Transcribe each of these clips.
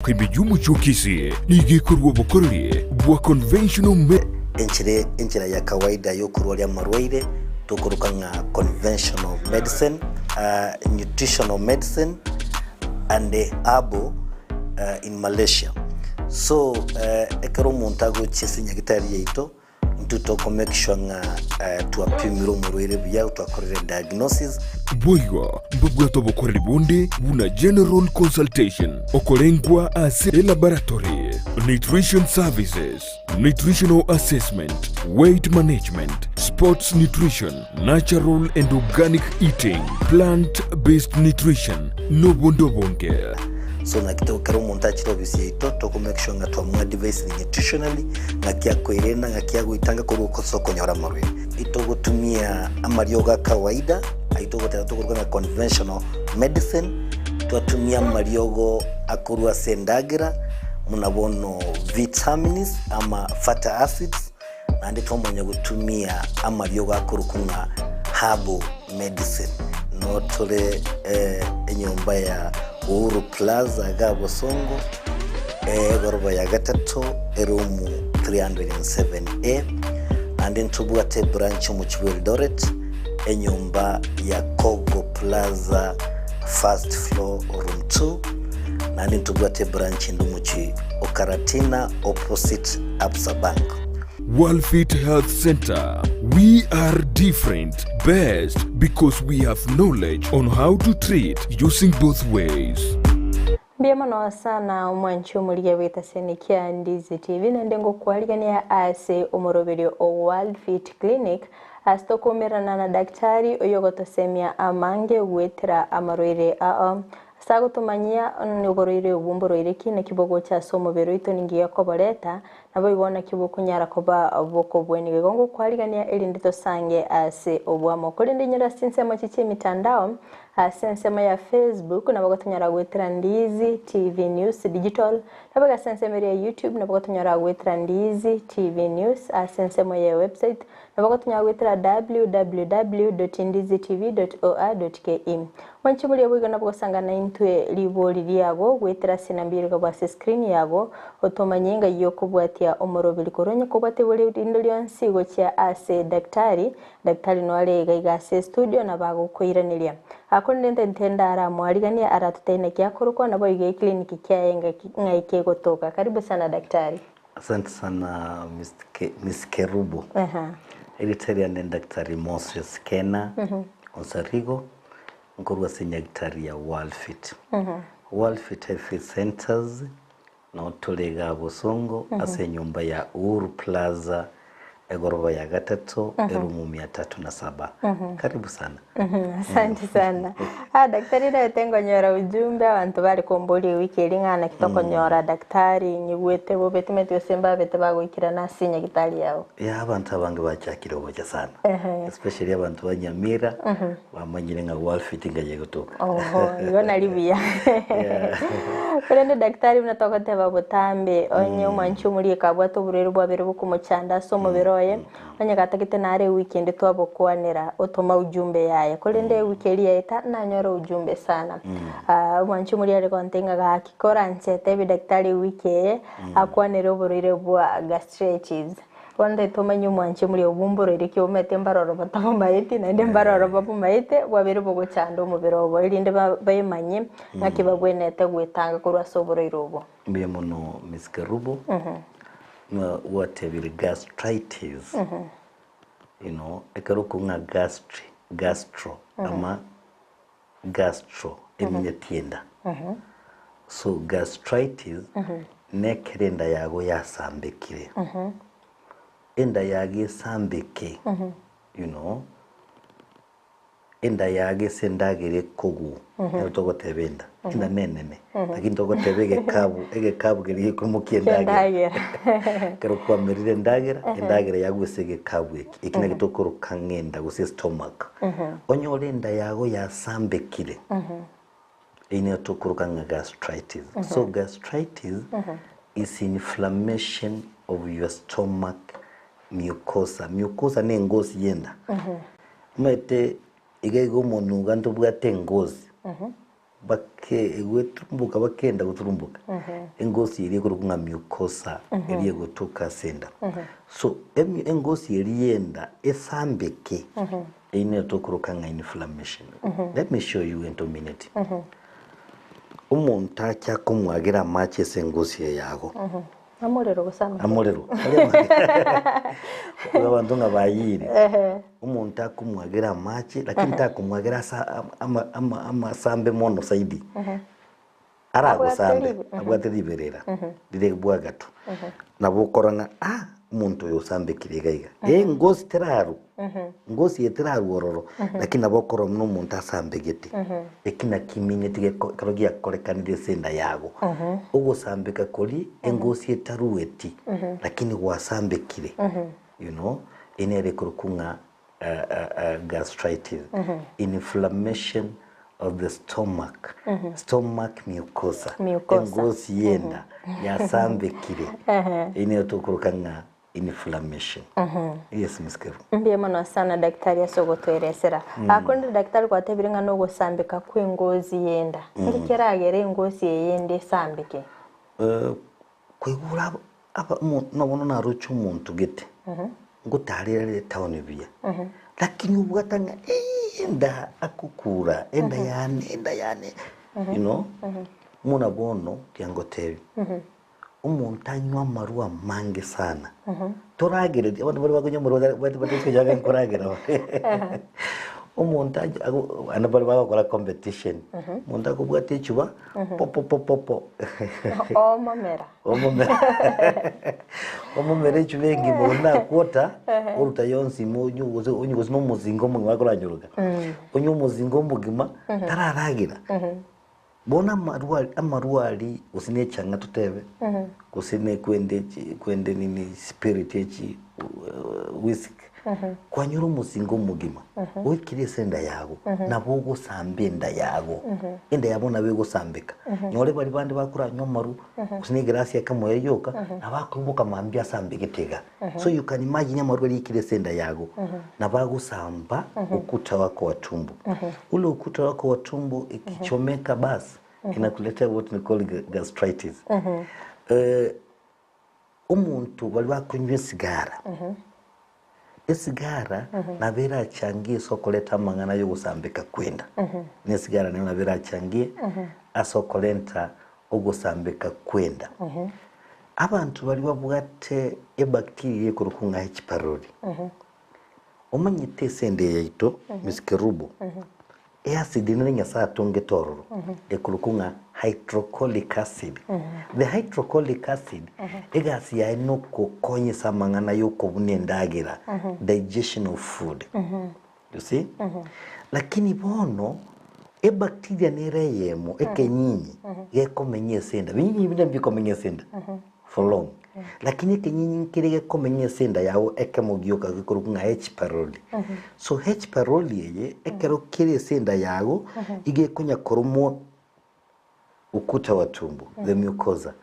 Ime y'omochie o Kisii nigo ekorua obokoreri bwa conventional me. Enchera enchera ya kawaida y'okorwaria amarwaire tokoroka ng'a conventional medicine, nutritional medicine and herbal in Malaysia. So ekero omonto agochia ase nyagetari yaito, Intwe toko make sure ng'a twapimire omorwaire buya, twakorire diagnosis. Boigo mbabwate obokoreri bonde buna general consultation, okorengwa ase elaboratory, nutrition services, nutritional assessment, weight management, sports nutrition, natural and organic eating, plant based nutrition, nobonde obonge. So naki to ekero omonto achire ofisi yaito toko make sure ng'a twamoadvisire nutritionally ng'aki akoerenda ng'aki agoitanga korwa ase okonyora amarwaire. Itogotumia amariogo a kawaida ayio togoteba tokoruga ng'a conventional medicine, twatumia amariogo akorwa ase endagera buna bono vitamins ama fatty acids, naende twamanya gotumia amariogo akorokwa ng'a herbal medicine. Noo tore enyomba ya Uhuru Plaza iga Bosongo, egoroba ya gatato, eroom 307A. Naende ntobwate ebranch omochie bwa Eldoret, enyomba ya Kogo Plaza first floor room 2. Naende ntobwate ebranch ende omochie o Karatina opposite Absa Bank. Worldfit Health Centre, We are different, best because we have knowledge on how to treat using both ways. Mbuya mono sana omwanchi omorigia bw'etaseni kia Ndizi TV naende ngokwarigania ase omoroberio o World Fit Clinic ase tokoumerana na daktari oyogotosemia amange goetera amarwaire ao. Ase agotomanyia oborwaire obwo mboroire ki naki bogocha ase omobere oito ninki gekoboreta, Naboigo naki bokonyara koba bokobweniga. Igo ngokwarigania erinde tosange ase oboamo. Korende inyore ase chinsemo echi chi'emitandao, ase ensemo ya Facebook nabo gotonyora goetera Ndizi TV News Digital, naboigo ase ensemo eria ya YouTube nabo gotonyora goetera Ndizi TV News, ase ensemo ye website nabo gotonyora goetera www.ndizitv.or.ke. Mwanche boria boigo nabo gosanga naintwe ribori riago goetera ase enamba eria igabwa ase screen yago, otomanye ng'ai yokobwatia omoroberi korwa onye kobwatia bori rinde rionsi gochia ase daktari, daktari noare iga iga ase estudio nabo agokoiraneria. Akorende ntente ndaramoariganie aratotebie naki akorokwa naboigo eclinic kiaye ngaki ng'ai kegotoka. Karibu sana daktari. Asante sana Miss Kerubo. Erieta riane Daktari Moses Kena Onsarigo, nkorwa ase Nyagitari ya Worldfit. Worldfit Health Centers noo tore igaa Bosongo ase enyomba ya Uhuru Plaza egoroba ya gatato erumu mia tatu na saba. Karibu sana. Asante sana. Ah, daktari naete nkonyora ujumbe abanto bare komboria ewiki eri ng'a naki tokonyora daktari nyigwete bobe timanyeti gose mbabete bagoikerana ase nyagitari yao. Yeah, abanto abange bachakire gocha sana especially abanto ba Nyamira bamanyire ng'a Worldfit ng'ai egotoka. Oho, igo nari buya. Korende daktari buna togoteba botambe onye omwanchi omorieke abwate oborwaire bwabere bokomochanda ase omobere oye, Onye gatagete nare ewiki ende twabokwanera otoma ujumbe yaye korende ewiki eria yaeta nanyora ujumbe sana Ah, omwanchi omoria are gontebia ng'a gaki koranche tebi daktari ewiki eye akwanere oborwaire bwa gastritis. Bono ntagete omanye omwanchi omoria obwo mboroire ki omanyete mbaroro batabomaeti naende mbaroro babomaete bwabeire bogochanda omobere obo erinde ba baemanye ng'aki babwenerete goetanga korwa ase oborwaire obwo. Mbuya mono Miss Kerubo, ng'a gwatebire gastritis, you know, ekero okong'a ng'a gastri, gastro ama gastro eminyeti enda. So gastritis nekero enda yago yasambekire, enda yago esambeke, you know. Enda yago ase endagera ekoguu, nero togoteba enda, enda nenene, lakini togoteba egekabu, egekabu keria gekoimokia endagera. Endagera. Ekero kwamerire endagera, endagera yago ase egekabu eki, eki nakio tokoroka ng'a enda gose stomach. Onyore enda yago yasambekire, eyio nigo tokoroka ng'a gastritis. So gastritis is inflammation of your stomach mucosa. Mucosa na engosi y'enda. Omanyete iga iga omonwe iga ntobwate engosi. Bake egoeturumboka bakenda goturumboka, engosi eria ekorokwa ng'a mucosa eria egotoka ase enda. So emi engosi eria y'enda esambeke, eyio nero tokoroka ng'a inflammation. Let me show you into minute. Omonto ache akomwagera amache ase engosi eye yago. Amorero gose amake? Amorero. Igo abanto ng'a bayiire. Omonto akomwagera amache, lakini takomwagera ase ama- ama- amasambe mono zaidi. Aragosambe, abwate riberera rire bwagato. Nabo okora ng'a ah, omonto oyo osambekire iga iga. Engosi terarwa, ngosi eye terarwa ororo, lakini nabo okorora buna omonto asambegete. Eki nakio imineti geko ekero giakorekanire ase enda yago. Ogosambeka koria engosi etarueti, lakini gwasambekire, you know, eye nere ekorokwa ng'a gastritis, inflammation of the stomach, stomach mucosa, Mucosa. engosi y'enda yasambekire. Eye nere tokoroka ng'a inflammation. Yes, Miss Keru. Mbuya mono sana daktari ase ogotoeresera. Ah, korende daktari gwatebire ng'a nogosambeka kw'engozi y'enda. Nki keragere engozi eye y'enda esambeke? Eh, koigura aba aba omo buna bono naroche omonto gete, ngotarera ere etown buya, lakini obwate ng'a eeh enda akokura, enda yane enda yane, you know, buna bono tiangotebia. Omonto anywe amarwa amange sana, toragereria, abanto baria bakonywa amarwa bare batari konya nkoragera bare. Omonto anche ago naende baria bagokora competition, omonto akobwata echuba popopopopo Omomera. omomera omomera echuba engima buna akwota, oruta yonsi ime onywe gose onywe gose na omosingo omogima akoranyoroka, onywe omosingo omogima tararagera. Bono amarwa amarwari gose ne echang'a totebe, gose ne kwende echi kwende nini spirit echi whisky, kwanyora omosingo omogima oikire ase enda yago, nabo ogosamba enda yago, enda yabo nabo egosambeka. Nyore baria bande bakoranywa amarwa, gose ne egrasi ekemo eye yoka, nabo akoimoka mambia asambegete iga. So you can imagine amarwa aria aikire ase enda yago, nabo agosamba ukuta wako wa tumbo. Ule ukuta wako wa tumbo ikichomeka basi inakuletea what we call gastritis. Eh, omonto baria bakonywa esigara, esigara nabo erachangie ase okoreta amang'ana ya ogosambeka kw'enda. Na esigara nayo nabo erachangie ase okorenta ogosambeka kw'enda. Abanto baria babwate ebacteria ekorokwa ng'a H pylori, omanyete ase enda eye yaito, Miss Kerubo, eacid nere Nyasaye atongete ororo, ekorokwa ng'a hydrochloric acid. The hydrochloric acid, egasi yaye nogokonya ase amang'ana ya okobuna endagera, digestion of food. You see? Lakini bono, ebacteria nere eyemo, ekenyinyi, gekomenya ase enda. Binyinyi binde mbikomenya ase enda for long. Lakini ekenyinyi nkere gekomenya ase enda yago ekemo gioka gekorokwa ng'a H pylori. So H pylori eye, ekero kere ase enda yago, iga ekonya koromwa ukuta wa tumbo, the mucosa.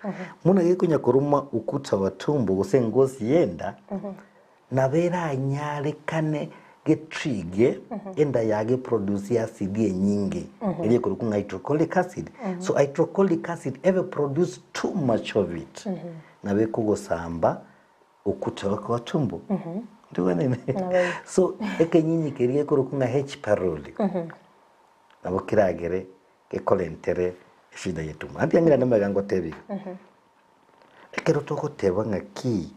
Buna gekonya koroma ukuta wa tumbo gose engosi y'enda, nabo eranyarekane getrige enda yago eproduce acid enyinge eria ekorokwa ng'a hydrochloric acid. So hydrochloric acid ebe produce too much of it, nabo ekogosamba ukuta wako wa tumbo. Ndikwanene? So ekenyinyi keria gekorokwa ng'a H pylori nabo keragere gekorentere eshida y'etumo. Anti ang'e naende omega ngotebie iga, ekero togoteba ng'aki,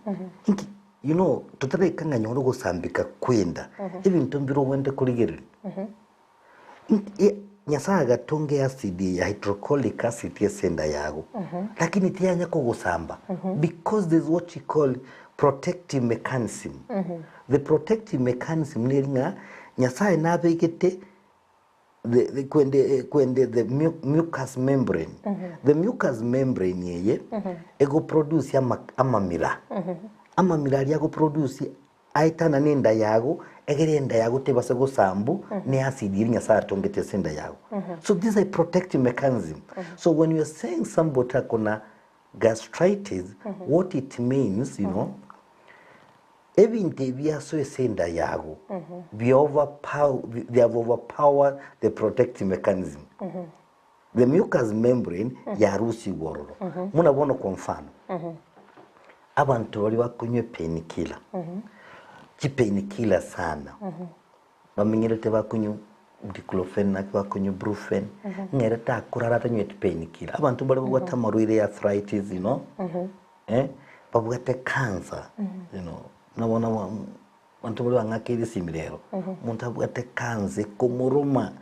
inki you know totaraika ng'a nyore ogosambeka kw'enda, ebinto mbire obwenerete korigereria. Inki e Nyasaye agatonga eacid eye ya hydrochloric acid ase enda yago, lakini tiyanya kogosamba because there is what we call protective mechanism. The protective mechanism neri ng'a Nyasaye nabegete the, the, kwende, kwende the mucous membrane. The mucous membrane eye egoproduce ama, amamira. Amamira aria agoproduce aetana na enda yago egere enda yago tebase gosambu ne acid eri Nyasaye atongete ase enda yago. So this is a protective mechanism. So when you are saying somebody akona gastritis, what it means, you know, Ebinto ebi asoe ase enda yago, they have overpowered the protective mechanism. The mucous membrane yarusigwe ororo. Buna bono kwa mfano, abanto baria bakonywa epainkiller, chipainkiller sana, bamenyerete bakonywa diclofenac, bakonywa brufen, ng'a ere takorara atanyweti painkiller. Abanto mbare babwate amarwaire ya arthritis, you know, eh, babwate cancer, you know, buna bono Abanto baria bang'akeire esimi rero, omonto abwate cancer ekomoroma,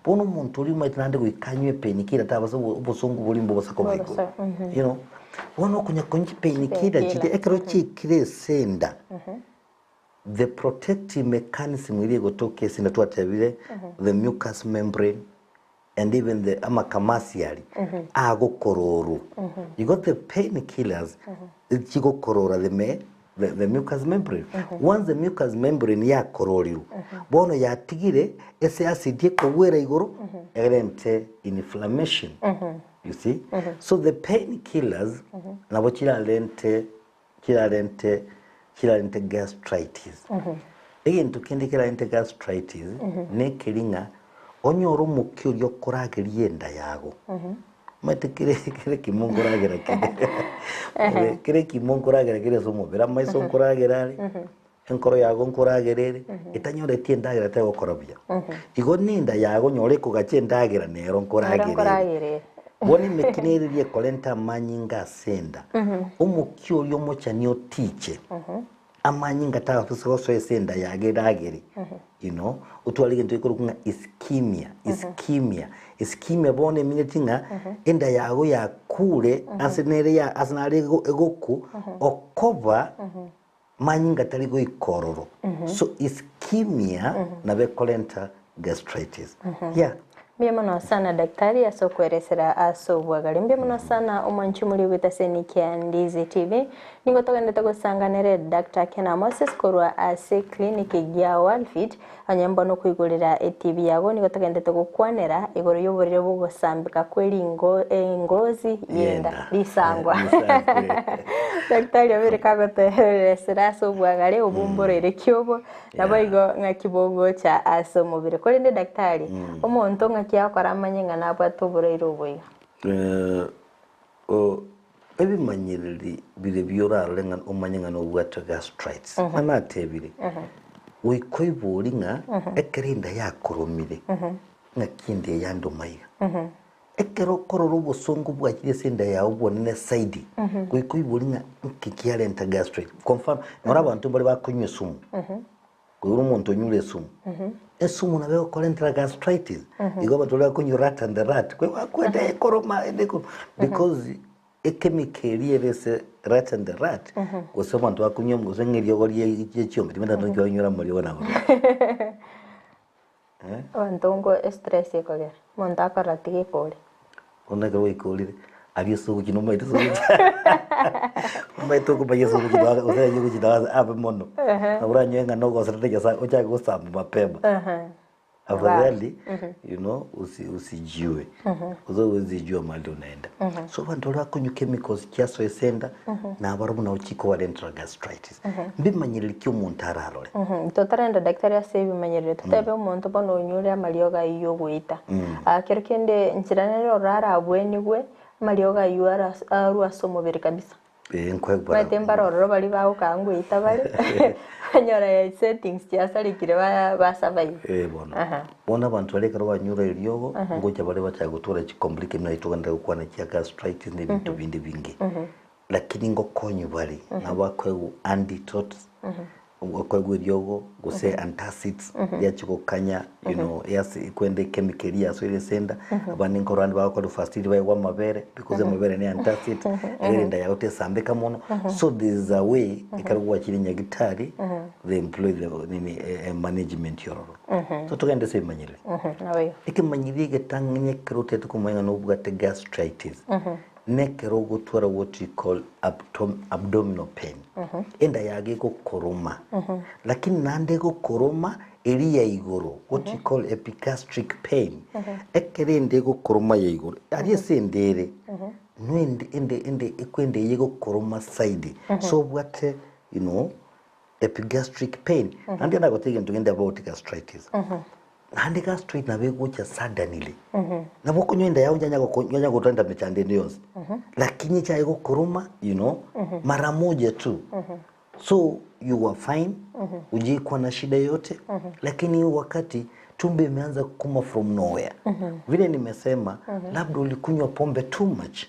bono omonto oria omanyete naende goika anywe painkiller tabasa obosongo boria mbobasa koba igoro, you know. Bono okonya konywa chipainkiller chiria ekero chiaikire ase enda, the protective mechanism eria egotoka ase enda twatebire the mucous membrane and even the amakamasi aria agokororwa you got the pain killers chigokorora the me the, the mucous membrane once the mucous membrane yakororirwe bono yatigire ase acid ekogwera igoro erente inflammation you see so the pain killers nabo chirarente chirarente chirarente gastritis. Egento kende kerarente gastritis nekeri ng'a onyore omokia oria okorageria enda yago. Omanyete kere kere ekimo nkoragera kere kere ekimo nkoragera kere ase omobere, amaiso nkoragera are, enkoro yago nkoragera ere, etanyoreti endagera tegokora buya. Igo na enda yago onyore ekogacha endagera nero nkoragera ere. Bono emeki neriria ekorenta amanyinga ase enda, omokia oria omochani otiche, amanyinga tagose gosoa ase enda yago eragere, you know, otware egento gekorokwa ng'a ischemia, ischemia, ischemia bono emineti ng'a enda yago yakure ase nere ya ase nare ego egoku okoba manyinga tari goika ororo, so ischemia nabo ekorenta gastritis, yeah. Mbuya mono sana daktari ase okweresera ase obwagare. Mbuya mono sana omwanchi omori ogoita ase Nikia Ndizi TV. Nigo togenderete gosanga nere Doctor Kena Moses korwa ase clinic gia Worldfit. Onye mbono okoigorera eTV yago nigo togenderete gokwanera igoro y'oborere bw'ogosambeka kwe ringo engozi y'enda Y'enda. risangwa. Risangwe. Daktari obeire kagotoeresera ase obwagare obwo mboroire ki obo Naboigo ng'aki bogocha ase omobere. Korende daktari, omonto ng'aki agokora amanye ng'a nabwate oborwaire obo iga? Ebimanyereri biria biorarore ng'a omanye ng'a nobwate gastritis. Buna natebire, goika oibori ng'a ekero enda yakoromire, ng'aki enda eye yandoma iga. Ekero okorora obosongo bwachire ase enda yao obonene zaidi, goika oibori ng'a nki kiarenta gastritis. Kwa mfano, nyora abanto mbare bakonywa esumu, koigwa omonto onyure esumu, esumu nabo egokorentera gastritis, igo abanto baria bakonywa rat and the rat, bakwenda ekoroma ende ekoroma because echemical eria ere ase rat and the rat, gose abanto bakonywa gose ng'a eriogo rie chiombe, timanyeti abanto nki banywera amariogo nabo. Abanto nko estress ekogera, omonto akorora tiga ekore. Bono ekero gwaekorire, aria ase ogochia nomaete ase ogochia omaete okomanya ase ogochia noa gose aye ogochia noa abe mono. Nabo oranyore ng'a nogoserete Nyasaye ochake gosamba mapema. Afadhali you know usi usijiue gose huwezi jua mahali unaenda. So abanto baria bakonywa chemicals chiasoa ase enda, nabarobwo nabo chikobarentera gastritis. Mbimanyereri ki omonto ararore? Totarenda daktari ase ebimanyererio, totebe omonto bono onyure amariogo ayio yogoita. Kero kende nchera nere ororo arabwenigwe, amariogo ayio arwe ase omobere kabisa. Ee, nkoegwa Omanyete mbare ororo baria bagokaa ngoita bare, banyora settings chiasarekire ba survive. Ee bono. Bono abanto baria ekero banyure eriogo, ngocha bare bachake gotwara chicomplications buna togenderere gokwana chia gastritis na ebinto binde ebinge. Lakini ngokonywa bare, nabo bakoegwa antidotes, bakoegwa eriogo gose antacids riachia gokanya you know easi kwenda echemical eria yasoire ase enda, abande nkorora abande bagokora first aid baegwe amabere because amabere ne antacid, egere enda yago tesambeka mono, so there is a way ekero gwachire nyagitari they employ the nini management yororo. So togende ase ebimanyereri. Naboigo. Ekemanyereri egetang'ani ekero otagete komanya ng'a nobwate gastritis, Nekero ogotwara what we call abdominal pain, enda yago egokoroma, lakini naende egokoroma eria ya igoro, what we call epigastric pain, ekero enda egokoroma ya igoro, aria ase enda ere, no ende ende ende ekwenda eye egokoroma zaidi, so obwate you know epigastric pain, naende nagotebia egento kende about gastritis. Naende gastrite nabo egocha suddenly. Nabo okonywa enda yao yanya goko yanya gotanda mechando ende yonsi. Lakini echaye gokoruma you know, mara moja tu. So you are fine, hujaikuwa na shida yoyote, lakini hiyo wakati tumbo imeanza kuma from nowhere. Vile nimesema, labda ulikunywa pombe too much.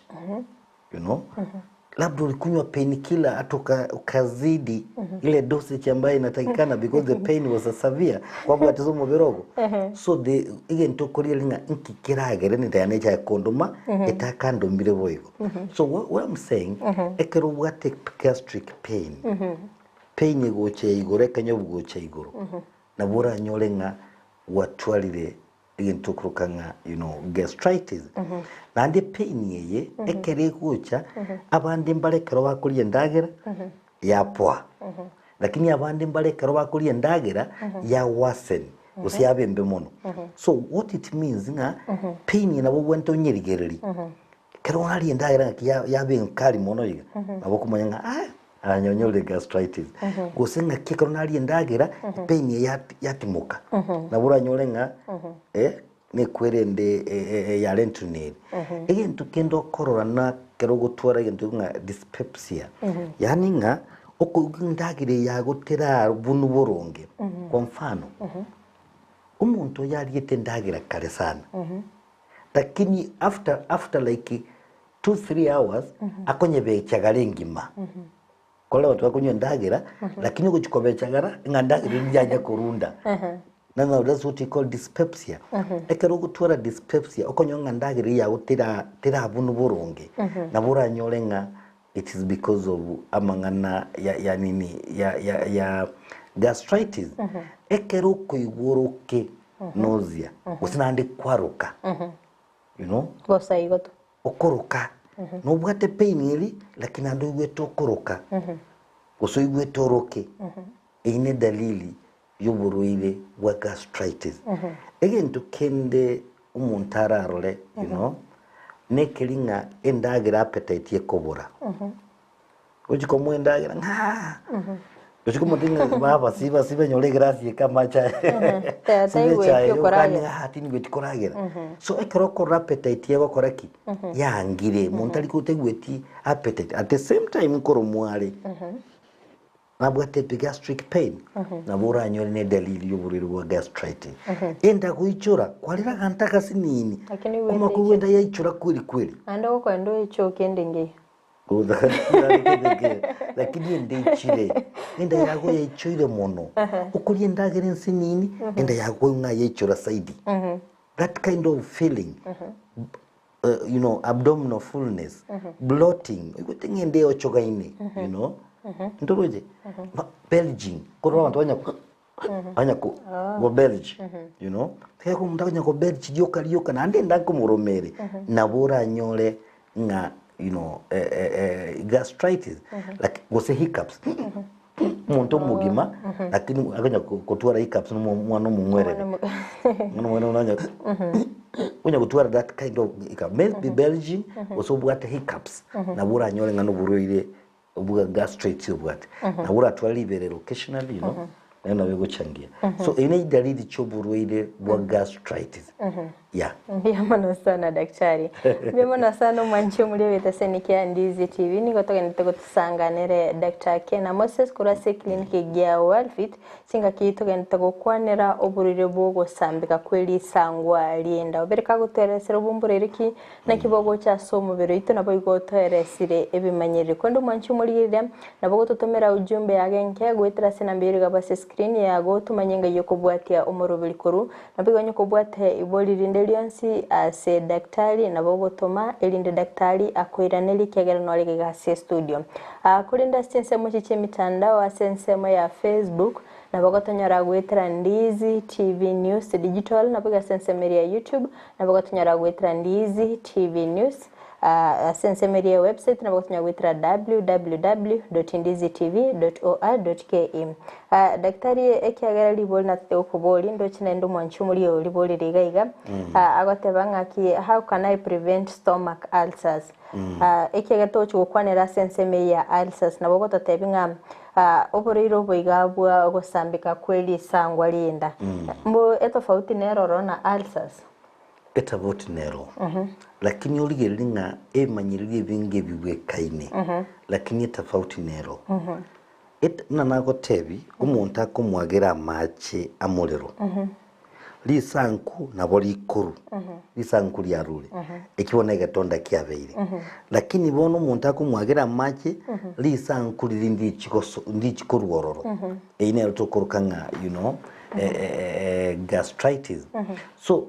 You know? Labda ulikunywa painkiller hata ukazidi ile dosage ambayo inatakikana because the pain was severe kwabwate ase omobere ogo. So the egento okoria ng'a nki keragere nenda yane echaye kondoma etakandomire boigo. So what I'm saying, ekero obwate gastric pain, pain egocha igoro ekenyobu gocha igoro, nabo oranyore ng'a gwatwarire egento okoroka ng'a you know, gastritis. Naende pain eye ekero egocha, abande mbare ekero bakoria endagera yapoa, lakini abande mbare ekero bakoria endagera ya worsen gose yaba embe mono. So what it means ng'a pain eye nabo obwenerete onyerigererie, ekero waria endagera ng'aki yaba enkali mono iga, nabo okomanya ng'a ah anyonyore gastritis. Gose ng'aki ekero naria endagera epain eye yatimoka, nabo oranyore ng'a nekwerende yarentuneri. Egento kende okorora na ekero ogotwara egento ng'a dyspepsia, yaani ng'a okoigwa endagera eye yagotera bunu boronge. Kwa mfano, omonto oyo ariete endagera kare sana, lakini after after like 2, 3 hours akonyebechagara engima. Kore abanto bakonywa endagera, lakini ogochia kobechagara ng'a endagera eria yanya korunda. Now that's what we call dyspepsia. Ekero ogotwara dyspepsia, okonyora ng'a endagera eyio yago tera terabunu boronge, nabo oranyore ng'a it is because of amang'ana ya ya nini ya ya ya gastritis. Ekero okoigwa oroke nausea, gose naende kwaroka, you know. Bosa igo tu. Okoroka, nobwate pain eri lakini naende oigwete okoroka, gose oigwete oroke, eyio ne dalili yoborwaire bwa gastritis. Egento kende omonto ararore you know, nekeri ng'a endagera appetite ekobora. Gochia komoa endagera ng'a gochia komotebia ng'a baba siba siba nyora egrasi eke amache aya Teba siba taigweti echae okane okoragera. ng'a tinigweti koragera. So ekero okorora appetite egokora ki? Yangire, monto tari kotaigweti appetite. At the same time nkoromwa are, nabwate epigastric pain, nabo oranyore ne edalili ya oborwaire bwa gastritis. Enda goichora, kwarera aganto agasinini, Lakini oigwete omanye koigwa enda yaichora kweri kweri. Naende ogokoenda oechoke ende engiya. Lakini enda eichire, enda yago yaichoire mono, okoria endagera ensinini, enda yago ng'a yaichora zaidi. That kind of feeling, you know, abdominal fullness, bloating, oigwete ng'a enda eochogaine, you know, ntoroche? Belching, korwa abanto banya banya ko go belch, you know, ekero omonto akonya go belch rioka rioka naende enda nkomoroma ere, nabo oranyore ng'a you know, gastritis, like gose hiccups, omonto omogima lakini akonya gotwara hiccups na omwana omong'werere, omwana omong'werere onya onya gotwara that kind of hiccup, maybe belching gose obwate hiccups, nabo oranyore ng'a noborwaire Obwa gastritis obwate nabo oratware riberera occasionally you know naye nabo egochangia so eyio ne dalili chia oborwaire bwa gastritis yeah. Mbuya mono sana daktari. Mbuya mono sana omwanchi omoria oete ase Nikia Ndizi TV. Nigo togenderete gotusanga nere Dr. Kena Moses korwa ase eclinic gia Wellfit. Chingaki togenderete gokwanera oborwaire bwa ogosambeka kwe risangwa ri'enda. Obere kagotoeresera obomborere ki Naki bogocha ase omobere oito naboigo otoeresire ebimanyereri. Korende omwanchi omorigereria, nabo ogototomera ujumbe yage enke goetera ase enamba eyio rigaba ase escreen yago tomanye ng'ai okobwatia omoroberi korwa. Naboigo onye kobwate ibori rinde rionsi ase daktari nabo ogotoma erinde daktari akoiranerie ekiagera nore iga ase estudio. Aa korende ase chinsemo echi chi'emitandao ase ensemo ya Facebook, Nabo gotonyora goetera Ndizi TV News Digital, naboigo ase ensemo eria ya YouTube, nabo gotonyora goetera Ndizi TV News. Ase ensemo eria ya website nabo gotonya goetera www.ndizitv.or.ke. Daktari ekiagera ribori natete gokobori ndoche naende omwanchi omoria oyo riborire iga iga agoteba ng'aki how can I prevent stomach ulcers? Ekiagera togochi gokwanera ase ensemo eye ya ulcers nabo ogototebi ng'a oborwaire obo iga bwa ogosambeka kwe risangwa ri'enda mbo etofauti nero ororo na ulcers? Etafauti nero, lakini origererie ng'a ebimanyererio ebinge ebibwekaine, lakini etafauti nero. Et- Buna nagotebi, omonto akomwagera amache amorero, risanku nabo rikoru, risanku riarure, ekio bono egetonda kiabeire. Lakini bono omonto akomwagera amache, risanku riria ndichi goso ndichi korwa ororo, eyio nero tokoroka ng'a you know, gastritis. So,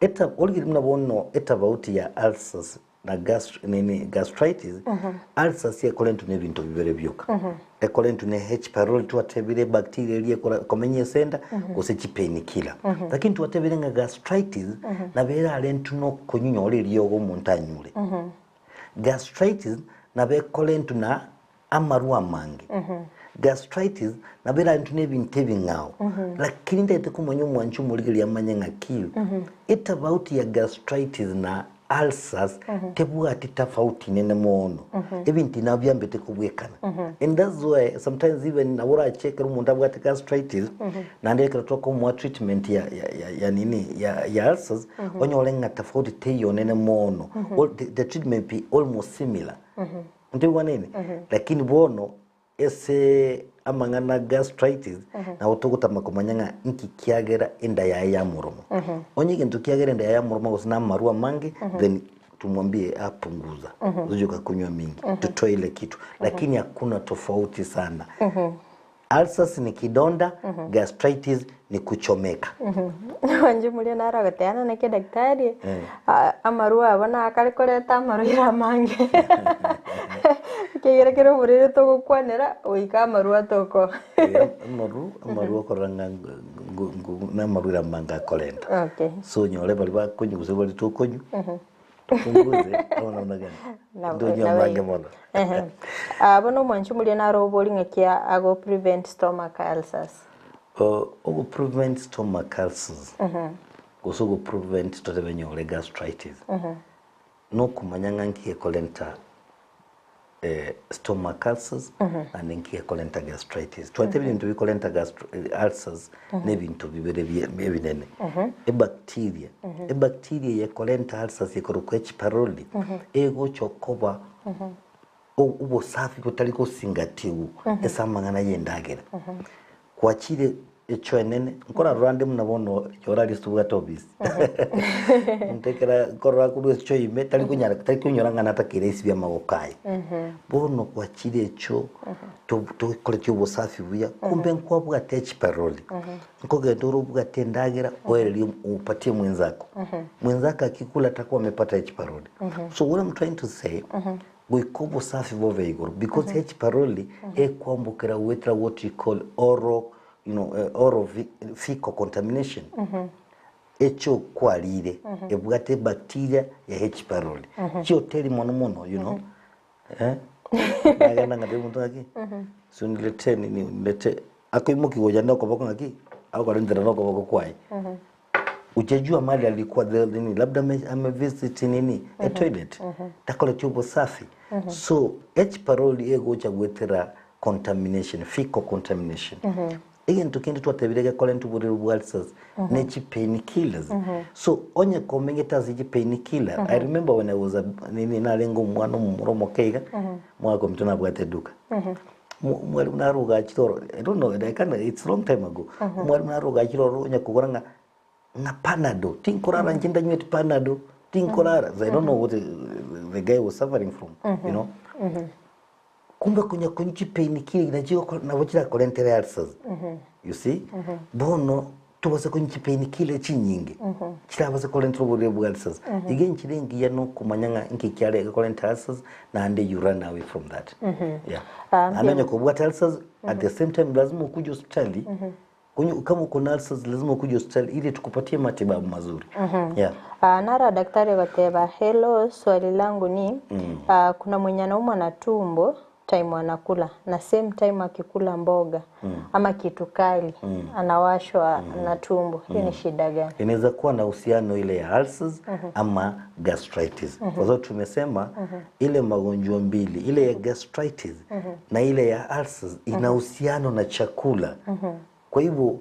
eta origereria buna bono etabauti ya ulcers na gastr nini gastritis, ulcers ekorentwa na ebinto bibere bioka. Ekorentwa na H pylori twatebire ebacteria eria ekora ekomenya ase enda gose chipainkiller. Lakini twatebire ng'a gastritis nabo erarentwe na okonywa eriogo omonto anyure. Gastritis nabo ekorentwa na amarwa amange. Gastritis nabo erarentwe na ebinto ebing'ao. Lakini ntagete komanya omwanchi omorigereria amanye ng'aki etafauti ya gastritis na ulcers tebwati tafauti nene mono. Ebinto nabo biambete kobwekana. And that's why sometimes even nabo orache ekero omonto abwate gastritis naende ekero tokomoa treatment ya ya ya ya nini ya ya ulcers onyore ng'a tafauti teiyo nene mono. All the the treatment be almost similar. Ntoigwanene? Lakini bono ase amang'ana a gastritis nabo togotama komanya ng'a inki kiagera enda yaye yamoroma. Onye egento kiagera enda yaye yamoroma gose na amarwa amange then tumwambie apunguza usije ukakunywa mingi tutoe ile kitu lakini hakuna tofauti sana. Ulcers ni kidonda, gastritis ni kuchomeka. Inche moria naro agoteana naki daktari, amarwa abo nakare koreta amarwaire amange ekiagera kera oborwaire togokwanera goika amarwa atoko. Amaru, amaru okorora ng'a na amarwaire amange akorenta. Okay. So onyore baria bakonywa gose baria tokonywa, Tupunguze amo namna gani? Ndonywa amange mono. Ah, bono omwanchi omoria naro obori ng'aki ago prevent stomach ulcers. Ogo prevent stomach ulcers gose ogo prevent totebe nyore gastritis nokomanya ng'a nki gekorenta stomach ulcers naende nki gekorenta gastritis. Twatebire ebinto bikorenta ulcers na ebinto bibere ebinene. Ebacteria, ebacteria eye ekorenta ulcers ekorokwa H pylori egocha okoba obosafi botari gosingatiwu ase amang'ana ya endagera. Gwachire echo enene, nkorarora ande buna bono orari ase tobwate ofisi. Omonto ekero nkorora korwa echo ime tari konyara tari konyora ng'a natakeire aisibie amagoko aye. Bono gwachire echo to tokoreti obosafi buya, kumbe nkwabwate echiparoli, nkogenda ore obwate endagera oererie opatie mwenzako. Mwenzako akikula atakuwa amepata echiparoli. So what I'm trying to say, Goika obosafi bobe igoro because H pylori ekwambokera goetera what you call oral, you know, oral fecal contamination. Echo kwarire ebwate ebacteria ya H pylori. Chioteri mono mono, you know. Eh? Nagenda ng'atebia omonto ng'aki, si uniletee nini, uniletee akoimokia gocha nokoboko ng'aki, agokorentera nokoboko kwaye. Hujajua mahali alikuwa the nini labda ame, ame visit nini a toilet takoreti obosafi so H pylori egocha goetera contamination fecal contamination egento kende twatebire gekorenta oborwaire bwa ulcers ne chi pain killers so onye komengete ase chi pain killer I remember when I was a nini narenge omwana omomura omoke iga mwaka ominto nabwate eduka Mwalimu naro ogachire oro, I don't know, I can't, it's long time ago. Omwalimu naro ogachire oro onya kogora ng'a ng'a panado, tinkorara inche ndanyweti panado, tinkorara. So I don't know what the guy was suffering from, you know. Kumbe konya konywa chipain killer nachio nabo chirakorentere ulcers. You see? Bono Tobasa konywa chipainikiller chinyinge chirabase korentera oborwaire bwa ulcers. Iga enchera engiya nokomanya ng'a inki kiare gekorenta ulcers naende you run away from that. Yeah. Ah, Naende onye kobwate ulcers at the same time lazima okuje hospitali. Kunyu, kama uko na ulcers lazima ukuje hospitali ili tukupatie matibabu mazuri. Yeah. Ah, nara daktari goteba hello, swali langu ni ah, kuna mwenye anaumwa na tumbo time anakula na same time akikula mboga ama kitu kali anawashwa na tumbo. Hiyo ni shida gani? Inaweza kuwa na uhusiano ile ya ulcers ama gastritis. Kwa sababu tumesema ile magonjwa mbili, ile ya gastritis na ile ya ulcers ina uhusiano na chakula. Kwa hivyo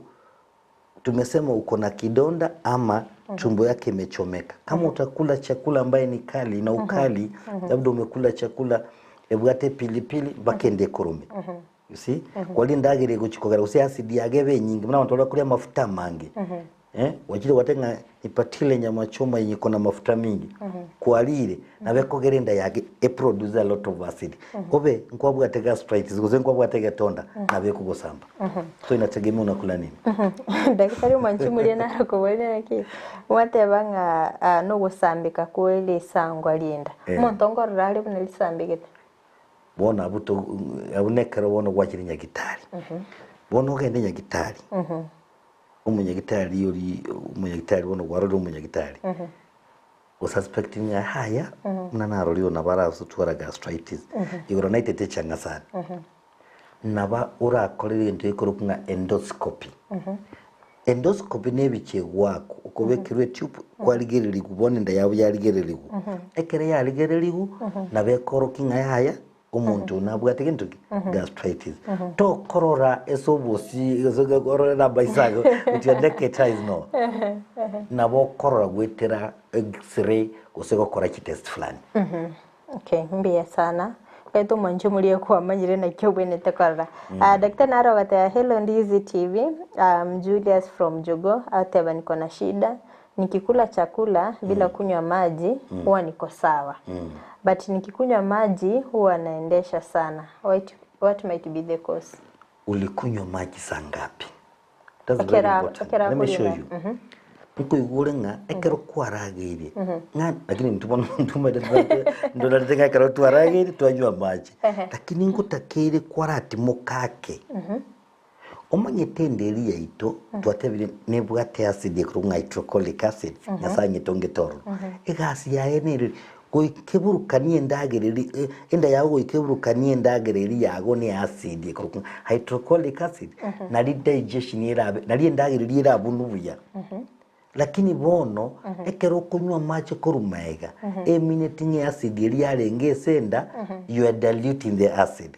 tumesema uko na kidonda ama tumbo yake imechomeka. Kama utakula chakula ambaye ni kali na ukali, labda umekula chakula ebwate pilipili bakende kurume. You see? Kwali ndagire guchikogera usi acid yage be nyingi mna wantu kulia mafuta mangi. Eh, wachile watenga nipatile nyama choma yenye iko na mafuta mingi. Kwalire na bekogera enda yage e produce a lot of acid. Obe nkwabwate gastritis gose nkwabwate getonda na bekugosamba. So inategemea unakula nini. Daktari mwanchimulie narakoboria naki mwateba ng'a ah, nogosambika kwe risangwa rinda Eh. omonto ngorora are buna risambigete Bono abwo to abwo nekero bono gwachire nyagitari. Bono ogende nyagitari, omonyagitari oria omonyagitari bono kwarorire omonyagitari, osuspecting ng'a haya buna narorire nabo arasotwara gastritis, igoro naitete echang'a sana. Naba orakore egento gekorokwa ng'a endoscopy. Endoscopy na ebicha egwakwa, okobekerwa etube kwarigererigwa bono enda yabo yarigererigwa. Ekero yarigererigwa, nabo ekorokia ng'a yaya omonto oyo nabwate gento ki? Gastritis. Tokorora ase obosie gose orore na amaiso ago with your naked eyes no. Nabo okorora goetera x-ray gose gokora chitest fulani. Okay, mbuya sana. Kaito omwancho omoria kwamanyire naki obwenerete korora. Ah, Daktari naro agateba hello Ndizi TV, um, Julius from Jogoo ateba niko na shida nikikula chakula bila kunywa maji huwa niko sawa but nikikunywa maji huwa naendesha sana. What, what might be the cause? Ulikunywa maji saa ngapi? That's very Ekera important. ekera Let me show akorire. you. Nkoigure ng'a ekero kwarageire ng'a lakini intwe bono ntumanyete ndorarete ng'a ekero twarageire twanywa amache lakini ngotakeire kwaratimoka ake omanyete enda eria yaito twatebire nebwate acid ekorokwa ng'a hydrochloric acid Nyasaye anyetongete ororo egasi yaye nere goika eburukanie endagera eria enda yago goika eburukanie endagera eria yago ne acid ekorokwa ng'a hydrochloric acid nari digestion erabe nari endagera eria erabunwe buya. Lakini bono ekero okonywa amache korwa maega emineti ng'a acid eria yarenge ase enda you are diluting the acid.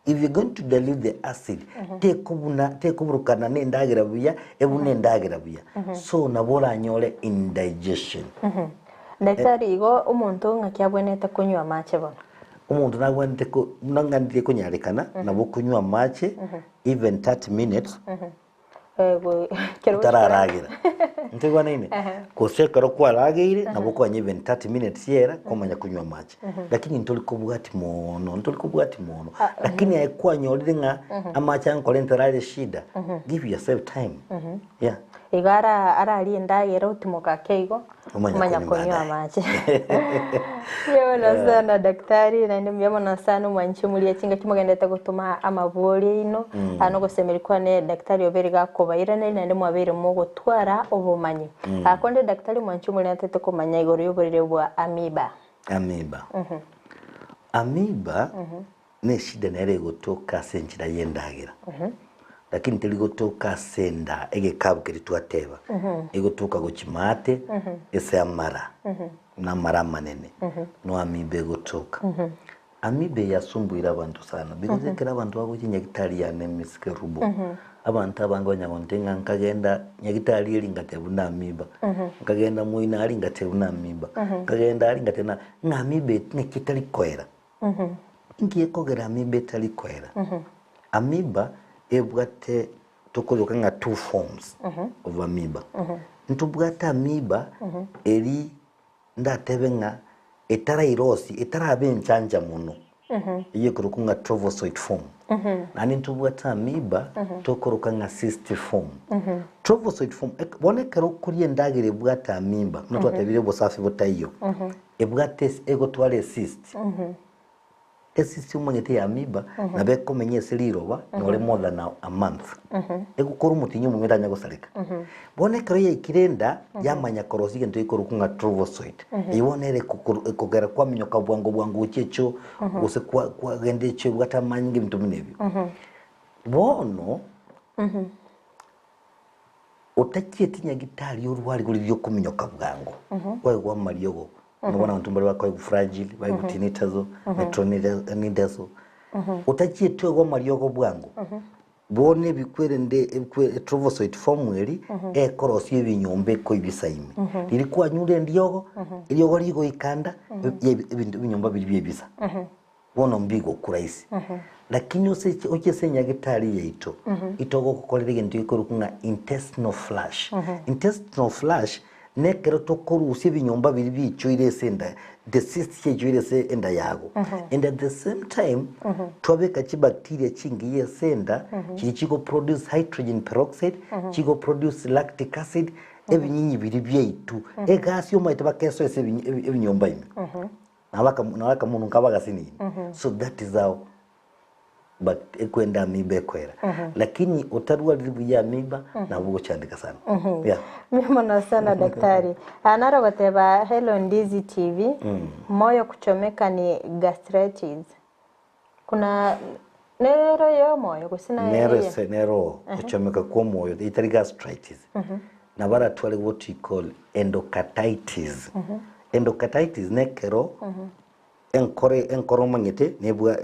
If you're going to dilute the acid tekobuna tekoburukana na endagera buya ebune endagera buya so nabo oranyore indigestion. Daktari igo omonto ng'aki abwenerete konywa amache bono? Omonto nagwenerete ko buna ng'a ndire konyarekana nabo okonywa amache even 30 minutes Ekero otararagera. Ntoigwanaine? Gose ekero kwarageire nabo okoganya even 30 minutes yera kwamanya konywa amache. Lakini ntori kobwati mono, ntori kobwati mono. Lakini aye kwanyorire ng'a amache ankorentera are shida, give yourself time. Yeah. Igo ara ararie endagera otimoka ake igo Omanya omanya konywa konywa baadaye. amache. Mbuya mono sana daktari naende mbuya mono sana omwanchi omoria chingaki mogenderete gotoma amabori aino aa nogosemeria kwane daktari obeire gakobairaneria naende mwabeire mogotwara obomanyi. Aa konde daktari omwanchi omoria natete komanya igoro yoborere bwa amoeba. Amoeba. Amoeba neshida nere egotoka ase enchera y'endagera, lakini teri gotoka ase enda egekabu keria twateba, egotoka gochia maate ase amara, na amara amanene, no amoeba egotoka. Amoeba eye yasumbuire abanto sana because ekero abanto bagochia nyagitari yane Miss Kerubo, abanto abange banyara gontebia ng'a nkagenda nyagitari eria ngateba buna amoeba, nkagenda moino aria ngateba buna amoeba, nkagenda aria ngateba buna ng'a amoeba naki etari koera. Inki gekogera amoeba etari koera? Amoeba ebwate tokoyoka ng'a two forms of amoeba. Ntobwate amoeba eri ndatebe ng'a etarairosi etarabe enchanja mono eyio ekorokwa ng'a trophozoite form. Naende ntobwate amoeba tokoroka ng'a cyst form. Trophozoite form bono ekero okoria endagera ebwate amoeba buna twatebire obosafi botaiyo. Ebwate egotwara ecyst. Ecyst omanyete ya amoeba nabo ekomenya ase riroba nore more than a month. Egokora omotienyi omogima etanya gosareka. Bono ekero yaikire enda yamanya korosia egento gekorokwa ng'a trophozoite. Eyio bono ere ekogera kwaminyoka bwango bwango gochia echoo gose kwa kwagenda echoo ebwate amanyinga ebinto buna ebio. Bono otachieti nyagitari orware riria okominyoka bwango kwaigwa amariogo Buna bono abanto mbare bakoegwa Flagyl, baegwe Tinitazole, Metronidazole. Otachieti oegwe amariogo bwango, bono ebikwerende ebikwe trophozoite form eri ekorosia ebinyomba ekoibisa ime. Riria kwanyure eriogo, eriogo rigoika nda, ebinto ebinyomba biria biebisa. Bono mbigokura ise. Lakini ose oche ase enyagitari yaito, itogogokorera egento gekorokwa ng'a intestinal flush. Intestinal flush nekero tokorusia ebinyomba biria biichoire ase enda, the cysts chiaichoire ase enda yago. And at the same time, twabeka chibacteria chingiya ase enda, chiria chigoproduce hydrogen peroxide, chigoproduce lactic acid, ebinyinyi biria biaito. Egasi omanyete bakesoa ase ebinyomba ime. Nabo akamonunka abagasinini. So that is how but ekwenda amoeba ekoera. Lakini otarwariri buya amoeba nabo ogochandeka sana. Yeah. Mbuya mono sana daktari. Ah, naro goteba hello Ndizi TV. Moyo kuchomeka ni gastritis. Kuna nero yomoyo gose na Nero ese nero gochomeka kwa omoyo etari gastritis. Nabo aratware what we call endocarditis. Endocarditis nekero enkoro enkoro omanyete nebwa